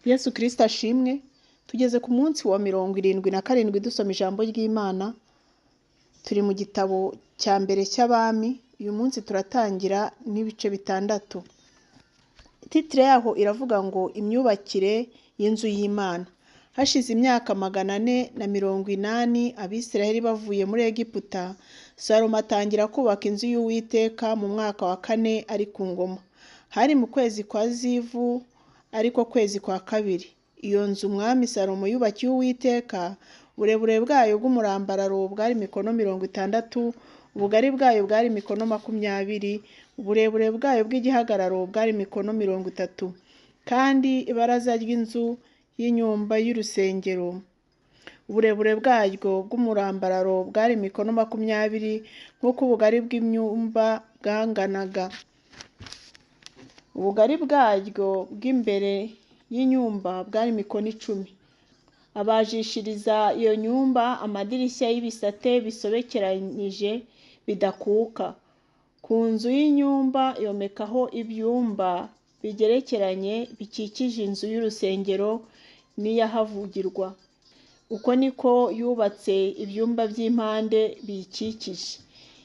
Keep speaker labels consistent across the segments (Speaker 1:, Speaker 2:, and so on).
Speaker 1: Yesu Kristo ashimwe. Tugeze ku munsi wa 77 dusoma ijambo ry'Imana. Turi mu gitabo cya mbere cy'Abami. Uyu munsi turatangira n'ibice 6. Titire yaho iravuga ngo imyubakire y'inzu y'Imana. Hashize imyaka 480 Abisiraheli bavuye muri Egiputa, Salomo atangira kubaka inzu y'Uwiteka mu mwaka wa 4 ari ku ngoma. Hari mu kwezi kwa Zivu, ariko kwezi kwa 2. Iyo nzu umwami Salomo yubakiye Uwiteka, uburebure bwayo bw'umurambararo bwari mikono 60, ubugari bwayo bwari mikono 20, uburebure bwayo bw'igihagararo bwari mikono 30. Kandi ibaraza ry'inzu y'inyumba y'urusengero, uburebure bwaryo bw'umurambararo bwari mikono 20, nk'uko ubugari bw'imyumba bwanganaga. Ubugari bwaryo bw'imbere y'inyumba bwari mikono 10. Abajishiriza iyo nyumba amadirishya y'ibisate bisobekeranyije bidakuka. Ku nzu y'inyumba yomekaho ibyumba bigerekeranye bikikije inzu y'urusengero n'iyahavugirwa. Uko niko yubatse ibyumba by'impande biyikikije.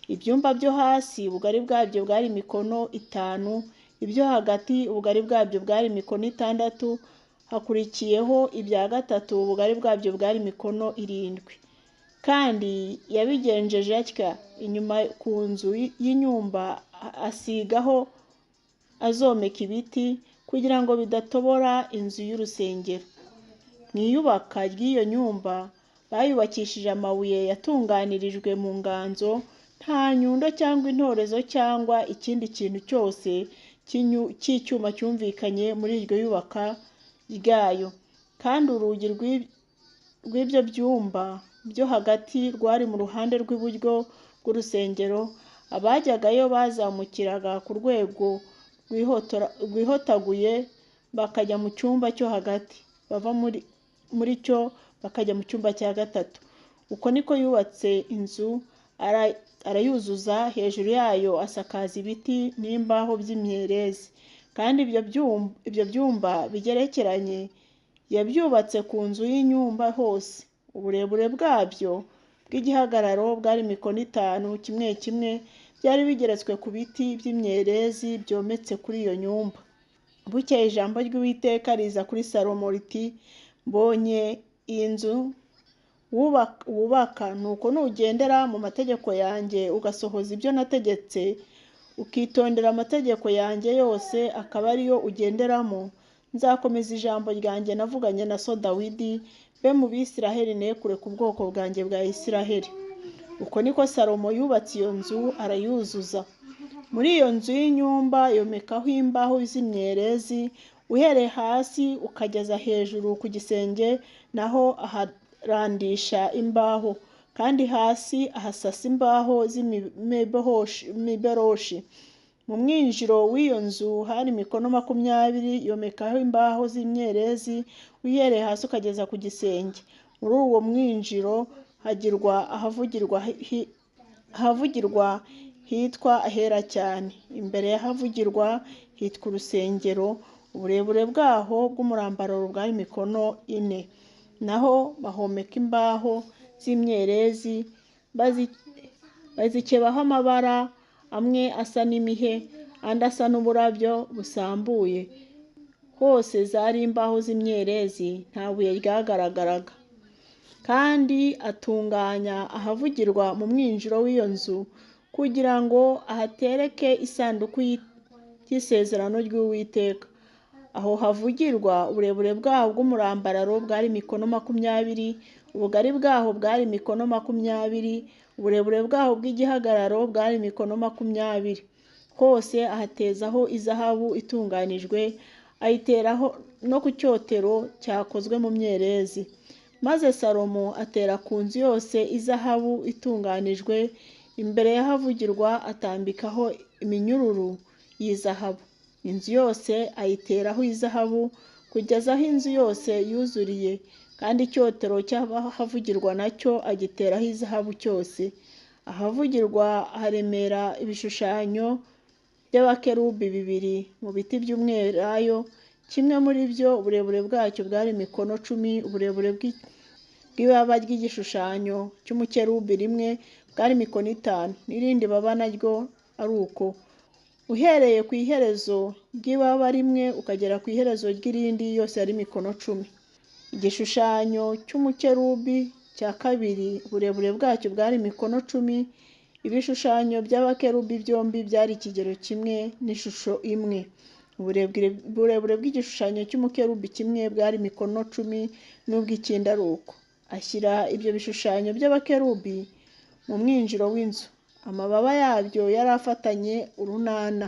Speaker 1: Ibyumba byo hasi ubugari bwabyo bwari mikono 5, ibyo hagati ubugari bwabyo bwari mikono 6, hakurikiyeho ibya gatatu ubugari bwabyo bwari mikono 7. Kandi yabigenjeje atya: inyuma ku nzu y'inyumba asigaho azomeka ibiti, kugira ngo bidatobora inzu y'urusengero. Mu iyubaka ry'iyo nyumba bayubakishije amabuye yatunganirijwe mu nganzo, nta nyundo cyangwa intorezo cyangwa ikindi kintu cyose cy'icyuma cyumvikanye muri iryo yubaka ryayo. Kandi urugi rw'ibyo byumba byo hagati rwari mu ruhande rw'iburyo bw'urusengero. Abajyagayo bazamukiraga ku rwego rwihotaguye bakajya mu cyumba cyo hagati, bava muri cyo bakajya mu cyumba cya gatatu. Uko niko yubatse inzu, arayuzuza, hejuru yayo asakaza ibiti n'imbaho by'imyerezi. Kandi ibyo byumba bigerekeranye yabyubatse ku nzu y'inyumba hose. Uburebure bwabyo bw'igihagararo bwari mikono 5 kimwe kimwe, byari bigeretswe ku biti by'imyerezi byometse kuri iyo nyumba. Bukeye ijambo ry'Uwiteka riza kuri Salomo riti: mbonye iyi nzu wubaka, nuko nugendera mu mategeko yanjye ugasohoza ibyo nategetse, ukitondera amategeko yanjye yose akaba ariyo ugenderamo, nzakomeza ijambo ryanjye navuganye na so Dawidi, be mu Bisiraheli nekure ku bwoko bwanjye bwa Isiraheli. Uko niko Salomo yubatse iyo nzu arayuzuza. Muri iyo nzu y'inyumba yomekaho imbaho z'imyerezi, uhereye hasi ukageza hejuru ku gisenge, naho aharandisha imbaho, kandi hasi ahasasa imbaho z'imiberoshi. Mu mwinjiro w'iyo nzu hari mikono 20, yomekaho imbaho z'imyerezi, uhereye hasi ukageza ku gisenge. Muri uwo mwinjiro hagirwa ahavugirwa hitwa Ahera cyane. Imbere y'ahavugirwa hitwa urusengero, uburebure bwaho bw'umurambararo bwari mikono 4. Naho bahomeka imbaho z'imyerezi, bazikebaho amabara, amwe asa n'imihe, andi asa n'uburabyo busambuye. Hose zari imbaho z'imyerezi, nta buye ryagaragaraga. Kandi atunganya ahavugirwa mu mwinjiro w'iyo nzu, kugira ngo ahatereke isanduku y'isezerano ry'Uwiteka. Aho havugirwa uburebure bwaho bw'umurambararo bwari mikono 20, ubugari bwaho bwari mikono 20, uburebure bwaho bw'igihagararo bwari mikono 20. Hose ahatezaho izahabu itunganijwe, ayiteraho no ku cyotero cyakozwe mu myerezi. Maze Salomo atera ku nzu yose izahabu itunganijwe, imbere y'ahavugirwa atambikaho iminyururu y'izahabu. Inzu yose ayiteraho izahabu kugeza aho inzu yose yuzuriye, kandi icyotero cy'ahavugirwa nacyo agiteraho izahabu cyose. Ahavugirwa haremera ibishushanyo by'abakerubi 2 mu biti by'umwelayo, Kimwe muri byo uburebure bwacyo bwari mikono 10, uburebure bw'ibaba ry'igishushanyo cy'umukerubi rimwe bwari mikono 5, n'irindi baba naryo ari uko. Uhereye ku iherezo ry'ibaba rimwe ukagera ku iherezo ry'irindi, yose yari mikono 10. Igishushanyo cy'umukerubi cya kabiri uburebure bwacyo bwari mikono 10, ibishushanyo by'abakerubi byombi byari ikigero kimwe n'ishusho imwe. Uburebure bw'igishushanyo cy'umukerubi kimwe bwari mikono 10, n'ubw'ikindi ari uko. Ashyira ibyo bishushanyo by'abakerubi mu mwinjiro w'inzu. Amababa yabyo yari afatanye urunana,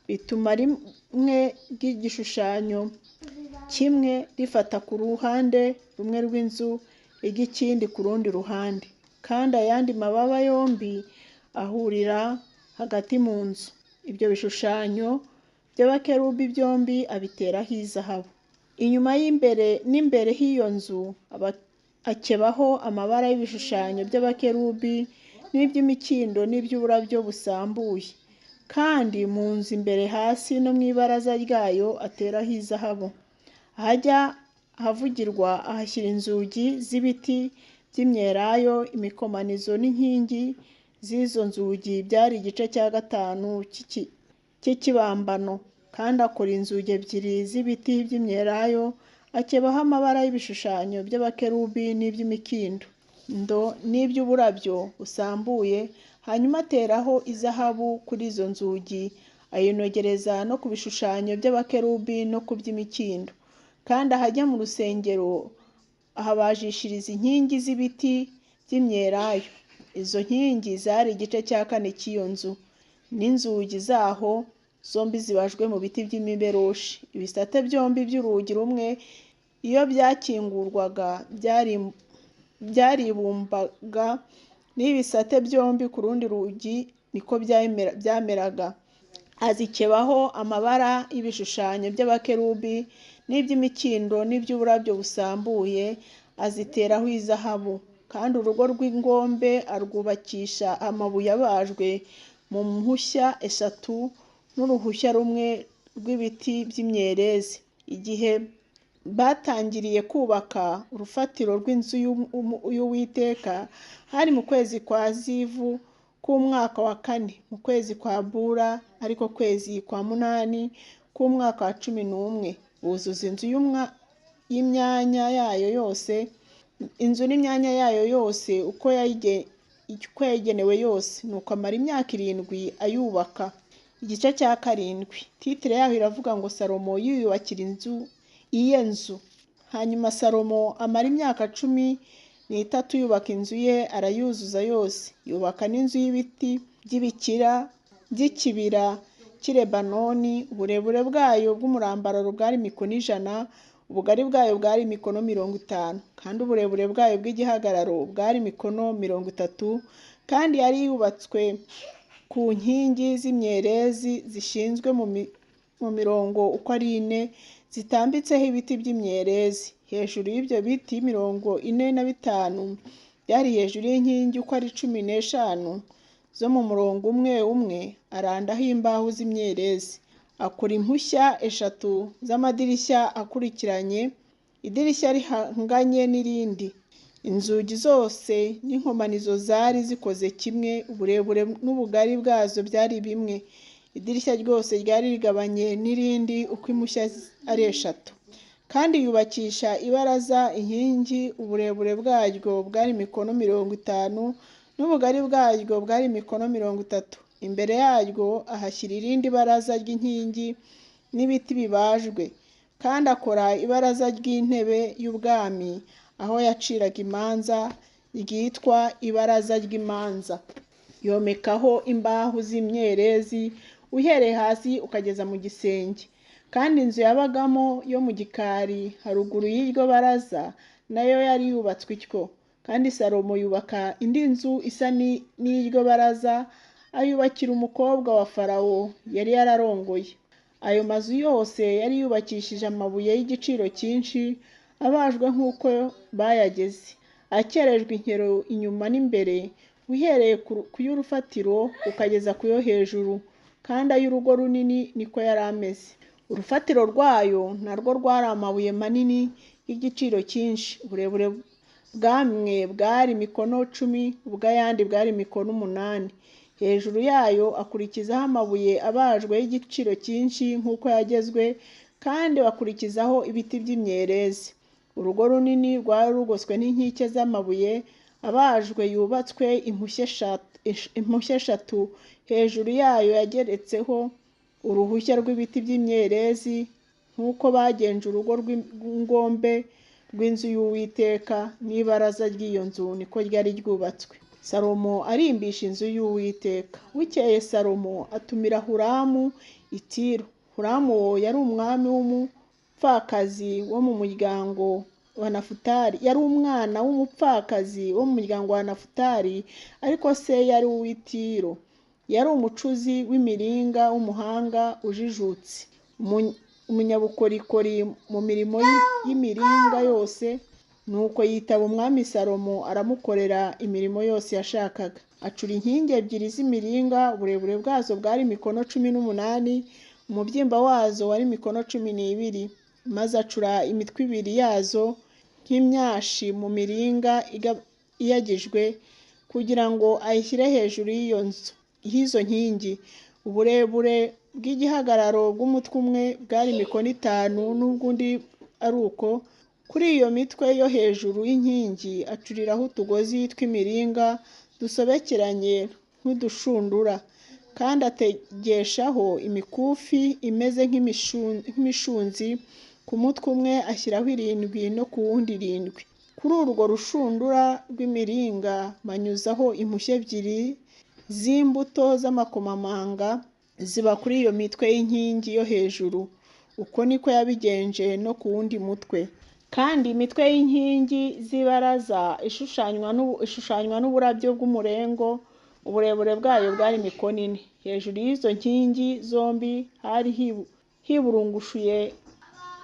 Speaker 1: bituma rimwe ry'igishushanyo kimwe rifata ku ruhande rumwe rw'inzu, iry'ikindi ku rundi ruhande, kandi ayandi mababa yombi ahurira hagati mu nzu. Ibyo bishushanyo by'abakerubi byombi abiteraho izahabu. Inyuma y'imbere n'imbere h'iyo nzu akebaho amabara y'ibishushanyo by'abakerubi n'iby'imikindo n'iby'uburabyo busambuye. Kandi mu nzu imbere hasi no mu ibaraza ryayo ateraho izahabu. Ahajya ahavugirwa ahashyira inzugi z'ibiti by'imyelayo, imikomanizo n'inkingi z'izo nzugi byari igice cya 5 cy'ikibambano. Kandi akora inzugi 2 z'ibiti by'imyelayo, akebaho amabara y'ibishushanyo by'abakerubi n'iby'imikindo n'iby'uburabyo busambuye, hanyuma ateraho izahabu kuri izo nzugi, ayinogereza no ku bishushanyo by'abakerubi no ku by'imikindo. Kandi ahajya mu rusengero ahabajishiriza inkingi z'ibiti by'imyelayo. Izo nkingi zari igice cya 4 cy'iyo nzu, n'inzugi zaho zombi zibajwe mu biti by'imiberoshi. Ibisate byombi by'urugi rumwe iyo byakingurwaga byaribumbaga, n'ibisate byombi ku rundi rugi niko byameraga. Azikebaho amabara y'ibishushanyo by'abakerubi n'iby'imikindo n'iby'uburabyo busambuye, aziteraho izahabu. Kandi urugo rw'ingombe arwubakisha amabuye abajwe mu mpushya 3 n'uruhushya rumwe rw'ibiti by'imyerezi. Igihe batangiriye kubaka urufatiro rw'inzu y'Uwiteka, hari mu kwezi kwa Zivu k'umwaka wa 4, mu kwezi kwa Bura, ariko kwezi kwa 8 k'umwaka wa 11, buzuza inzu y'imyanya yayo yose, inzu n'imyanya yayo yose uko yayigenewe yose. Nuko amara imyaka 7 ayubaka. Igice cya 7. Titire yaho iravuga ngo Salomo yiyubakira inzu iye nzu. Hanyuma Salomo amara imyaka 13 yubaka inzu ye, arayuzuza yose. Yubaka n'inzu y'ibiti by'ibikira by'ikibira cy'i Lebanoni, uburebure bwayo bw'umurambararo bwari mikono 100, ubugari bwayo bwari mikono 50, kandi uburebure bwayo bw'igihagararo bwari mikono 30, kandi yari yubatswe ku nkingi z'imyerezi zishinzwe mu mirongo uko ari 4, zitambitseho ibiti by'imyerezi. Hejuru y'ibyo biti 45 byari hejuru y'inkingi uko ari 15 zo mu murongo umwe umwe, arandaho imbaho z'imyerezi. Akora impushya 3 z'amadirishya akurikiranye, idirishya rihanganye n'irindi. Inzugi zose n'inkomanizo zari zikoze kimwe, uburebure n'ubugari bwazo byari bimwe. Idirishya ryose ryari rigabanye n'irindi uko impushya ari 3. Kandi yubakisha ibaraza inkingi, uburebure bwaryo bwari mikono 50, n'ubugari bwaryo bwari mikono 30. Imbere yaryo ahashyira irindi baraza ry'inkingi n'ibiti bibajwe. Kandi akora ibaraza ry'intebe y'ubwami aho yaciraga imanza, ryitwa ibaraza ry'imanza. Yomekaho imbaho z'imyerezi uhereye hasi ukageza mu gisenge. Kandi inzu yabagamo yo mu gikari haruguru y'iryo baraza nayo yari yubatswe ityo. Kandi Salomo yubaka indi nzu isa n'iryo baraza, ayubakira umukobwa wa Farawo yari yararongoye. Ayo mazu yose yari yubakishije amabuye y'igiciro cyinshi, abajwe nk'uko bayageze, akerejwe inkero inyuma n'imbere, uhereye ku y'urufatiro ukageza ku yo hejuru, kandi ay'urugo runini niko yari ameze. Urufatiro rwayo narwo rwari amabuye manini y'igiciro cyinshi, uburebure bw'amwe bwari mikono 10, ubw'ayandi bwari mikono 8. Hejuru yayo akurikizaho amabuye abajwe y'igiciro cyinshi nk'uko yagezwe, kandi bakurikizaho ibiti by'imyerezi. Urugo runini rwari rugoswe n'inkike z'amabuye abajwe yubatswe impushya 3. Hejuru yayo yageretseho uruhushya rw'ibiti by'imyerezi, nk'uko bagenje urugo rw'ingombe rw'inzu y'Uwiteka, n'ibaraza ry'iyo nzu niko ryari ryubatswe. Salomo arimbisha inzu y'Uwiteka. Bukeye Salomo atumira Huramu i Tiro. Huramu uwo yari umwami w'umupfakazi wo mu muryango wa Nafutali, yari umwana w'umupfakazi wo mu muryango wa Nafutali, ariko se yari uw'i Tiro. Yari umucuzi w'imiringa w'umuhanga ujijutse, umunyabukorikori mu mirimo y'imiringa yose. Nuko yitaba umwami Salomo aramukorera imirimo yose yashakaga. Acura inkingi 2 z'imiringa, uburebure bwazo bwari mikono 18, umubyimba wazo wari mikono 12. Maze acura imitwe 2 yazo nk'imyashi mu miringa iyagijwe, kugira ngo ayishyire hejuru y'izo nkingi. Uburebure bw'igihagararo bw'umutwe umwe bwari mikono 5, n'ubw'undi ari uko. Kuri iyo mitwe yo hejuru y'inkingi acuriraho utugozi tw'imiringa dusobekeranye nk'udushundura, kandi ategeshaho imikufi imeze nk'imishunzi. Ku mutwe umwe ashyiraho 7 no ku wundi 7. Kuri urwo rushundura rw'imiringa banyuzaho impushya 2 z'imbuto z'amakomamanga ziba kuri iyo mitwe y'inkingi yo hejuru. Uko niko yabigenje no ku wundi mutwe. Kandi imitwe y'inkingi z'ibaraza ishushanywa n'uburabyo bw'umurengo, uburebure bwayo bwari mikono 4. Hejuru y'izo nkingi zombi hari hiburungushuye,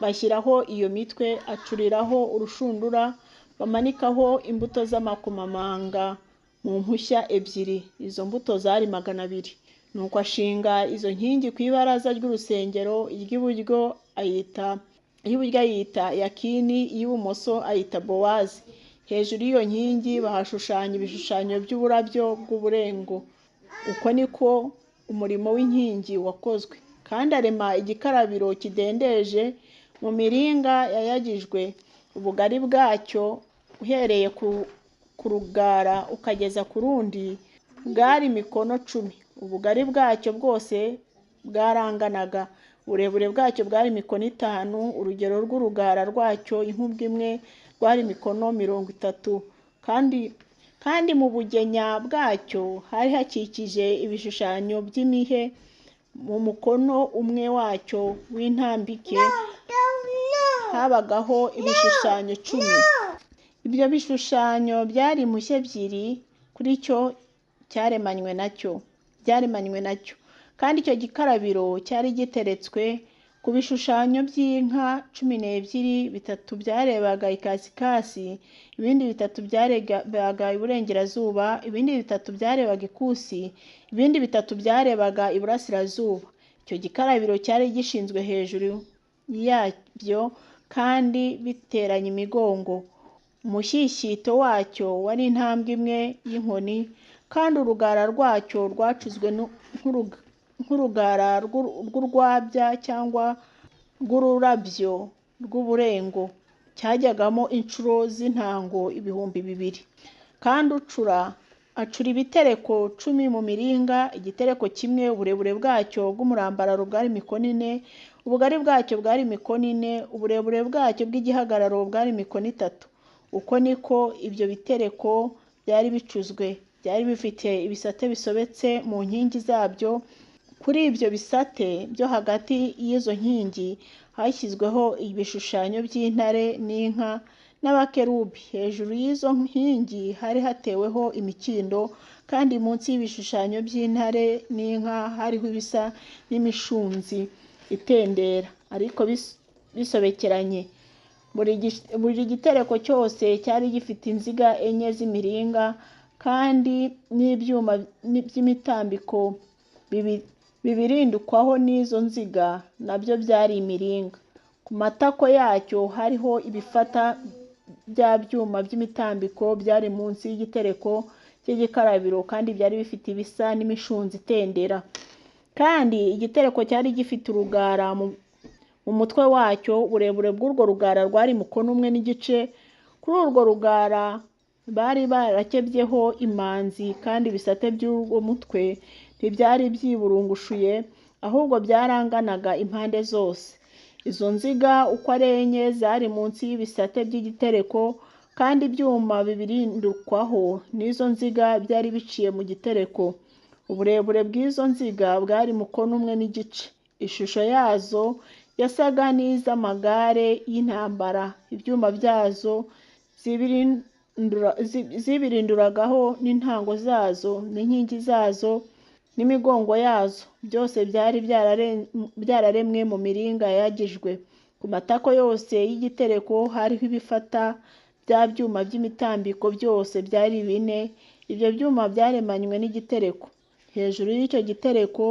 Speaker 1: bashyiraho iyo mitwe, acuriraho urushundura, bamanikaho imbuto z'amakomamanga mu mpushya 2. Izo mbuto zari 200. Nuko ashinga izo nkingi ku ibaraza ry'urusengero, iry'iburyo ayita Yakini, iy'ibumoso ayita Bowazi. Hejuru y'iyo nkingi bahashushanya ibishushanyo by'uburabyo bw'uburengo. Uko niko umurimo w'inkingi wakozwe. Kandi arema igikarabiro kidendeje mu miringa yayagijwe, ubugari bwacyo uhereye ku rugara ukageza ku rundi bwari mikono 10. Ubugari bwacyo bwose bwaranganaga, uburebure bwacyo bwari mikono 5, urugero rw'urugara rwacyo inkubwe imwe rwari mikono 30. Kandi mu bugenya bwacyo hari hakikije ibishushanyo by'imihe. Mu mukono umwe wacyo w'intambike habagaho ibishushanyo 10. Ibyo bishushanyo byari impushya 2 kuri cyo cyaremanywe nacyo. Kandi icyo gikarabiro cyari giteretswe ku bishushanyo by'inka 12, bitatu byarebaga ikasikasi, ibindi 3 byarebaga iburengerazuba, ibindi 3 byarebaga ikusi, ibindi 3 byarebaga iburasirazuba. Icyo gikarabiro cyari gishinzwe hejuru yabyo kandi biteranye imigongo. Umushyishyito wacyo wari intambwe imwe y'inkoni, kandi urugara rwacyo rwacuzwe nk'urugara rw'urwabya cyangwa rw'ururabyo rw'uburengo, cyajyagamo inshuro z'intango 2000. Kandi acura ibitereko 10 mu miringa, igitereko kimwe uburebure bwacyo bw'umurambararo bwari mikono 4, ubugari bwacyo bwari mikono 4, uburebure bwacyo bw'igihagararo bwari mikono 3. Uko niko ibyo bitereko byari bicuzwe, byari bifite ibisate bisobetse mu nkingi zabyo. Kuri ibyo bisate byo hagati y'izo nkingi hashyizweho ibishushanyo by'intare n'inka n'abakerubi. Hejuru y'izo nkingi hari hateweho imikindo, kandi munsi y'ibishushanyo by'intare n'inka hariho ibisa n'imishunzi itendera, ariko bisobekeranye. Buri gitereko cyose cyari gifite inziga 4 z'imiringa, kandi n'ibyuma by'imitambiko bibirindukwaho n'izo nziga nabyo byari imiringa. Ku matako yacyo hariho ibifata bya byuma by'imitambiko byari munsi y'igitereko cy'igikarabiro, kandi byari bifite ibisa n'imishunzi itendera. Kandi igitereko cyari gifite urugara mu mutwe wacyo, uburebure bw'urwo rugara rwari mukono umwe n'igice. Kuri urwo rugara bari barakebyeho imanzi, kandi ibisate by'uwo mutwe ntibyari byiburungushuye, ahubwo byaranganaga impande zose. Izo nziga uko ari enye zari munsi y'ibisate by'igitereko, kandi ibyuma bibirindukwaho n'izo nziga byari biciye mu gitereko. Uburebure bw'izo nziga bwari mukono umwe n'igice. Ishusho yazo yasaga n'iz'amagare y'intambara. Ibyuma byazo zibirinduragaho n'intango zazo n'inkingi zazo n'imigongo yazo, byose byari byararemwe mu miringa yagijwe. Ku matako yose y'igitereko hariho ibifata bya byuma by'imitambiko, byose byari bine. Ibyo byuma byaremanywe n'igitereko. Hejuru y'icyo gitereko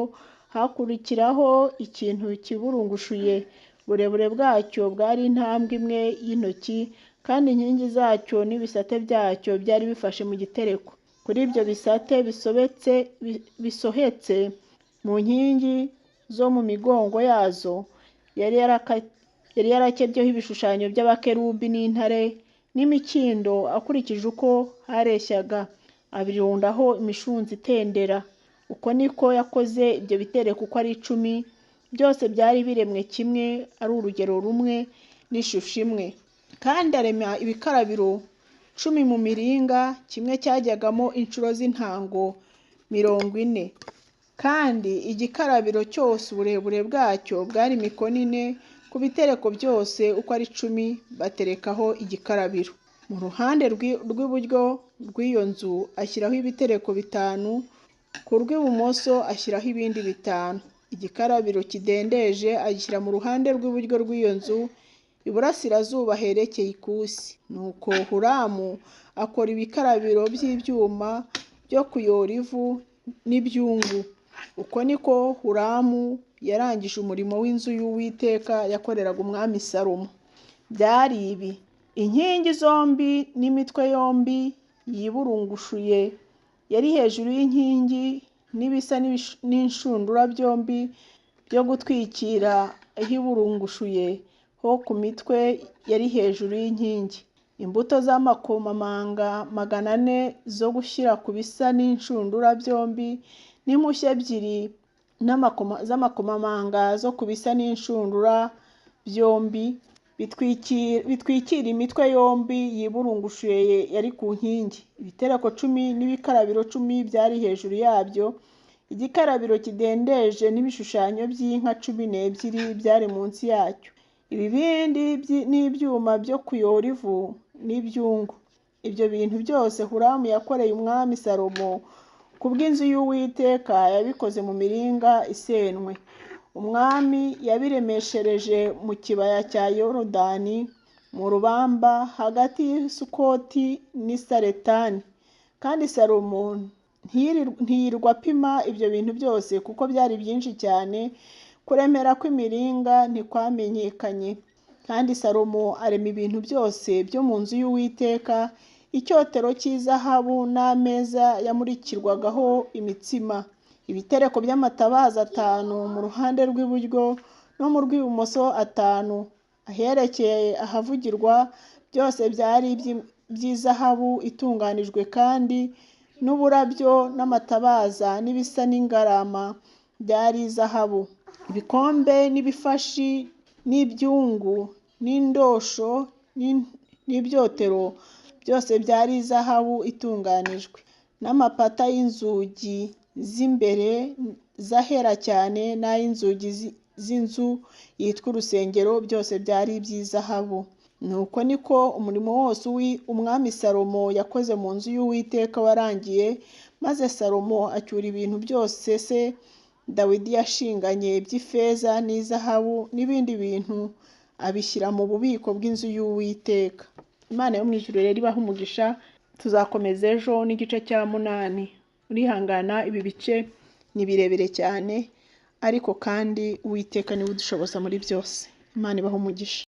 Speaker 1: hakurikiraho ikintu kiburungushuye, uburebure bwacyo bwari intambwe imwe y'intoki, kandi inkingi zacyo n'ibisate byacyo byari bifashe mu gitereko. Kuri ibyo bisate bisohetse mu nkingi zo mu migongo yazo yari yarakebyeho ibishushanyo by'abakerubi n'intare n'imikindo, akurikije uko hareshyaga, abirundaho imishunzi itendera. Uko niko yakoze ibyo bitereko uko ari 10, byose byari biremwe kimwe, ari urugero rumwe n'ishusho imwe. Kandi arema ibikarabiro 10 mu miringa, kimwe cyajyagamo inshuro z'intango 40. Kandi igikarabiro cyose uburebure bwacyo bwari mikono 4, ku bitereko byose uko ari 10 baterekaho igikarabiro. Mu ruhande rw'iburyo rw'iyo nzu ashyiraho ibitereko 5, ku rw'ibumoso ashyiraho ibindi 5. Igikarabiro kidendeje agishyira mu ruhande rw'iburyo rw'iyo nzu, iburasirazuba herekeye ikusi. Nuko Huramu akora ibikarabiro by'ibyuma byo kuyora ivu n'ibyungu. Uko niko Huramu yarangije umurimo w'inzu y'Uwiteka yakoreraga umwami Salomo. Byari ibi: inkingi zombi n'imitwe yombi yiburungushuye yari hejuru y'inkingi, n'ibisa n'inshundura byombi byo gutwikira ahiburungushuye ho ku mitwe yari hejuru y'inkingi. Imbuto z'amakomamanga 400 zo gushyira ku bisa n'inshundura byombi, n'impushya 2 z'amakomamanga zo ku bisa n'inshundura byombi, bitwikira imitwe yombi yiburungushuye yari ku nkingi. Ibitereko 10 n'ibikarabiro 10 byari hejuru yabyo. Igikarabiro kidendeje n'ibishushanyo by'inka 12 byari munsi yacyo. Ibibindi n'ibyuma byo kuyora ivu n'ibyungu. Ibyo bintu byose Huramu yakoreye umwami Salomo ku bw'inzu y'Uwiteka, yabikoze mu miringa isenwe. Umwami yabiremeshereje mu kibaya cya Yorodani mu rubamba hagati y'Isukoti n'i Saretani. Kandi Salomo ntiyirwa apima ibyo bintu byose, kuko byari byinshi cyane, kuremera kw'imiringa ntikwamenyekanye. Kandi Salomo arema ibintu byose byo mu nzu y'Uwiteka, icyotero cy'izahabu n'ameza yamurikirwagaho imitsima, ibitereko by'amatabaza 5 mu ruhande rw'iburyo no mu rw'ibumoso 5, aherekeye ahavugirwa, byose byari by'izahabu itunganijwe, kandi n'uburabyo n'amatabaza n'ibisa n'ingarama byari izahabu. Ibikombe n'ibifashi n'ibyungu n'indosho n'ibyotero byose byari izahabu itunganijwe, n'amapata y'inzugi z'imbere z'ahera cyane n'ay'inzugi z'inzu yitwa urusengero, byose byari iby'izahabu. Nuko niko umurimo wose umwami Salomo yakoze mu nzu y'Uwiteka warangiye, maze Salomo acyura ibintu byose se Dawidi yashinganye by'ifeza n'izahabu n'ibindi bintu, abishyira mu bubiko bw'inzu y'Uwiteka. Imana yo mu ijuru rero ibahe umugisha. Tuzakomeza ejo n'igice cya 8. Urihangana, ibi bice ni birebire cyane, Ariko kandi Uwiteka niwe udushoboza muri byose. Imana ibahe umugisha.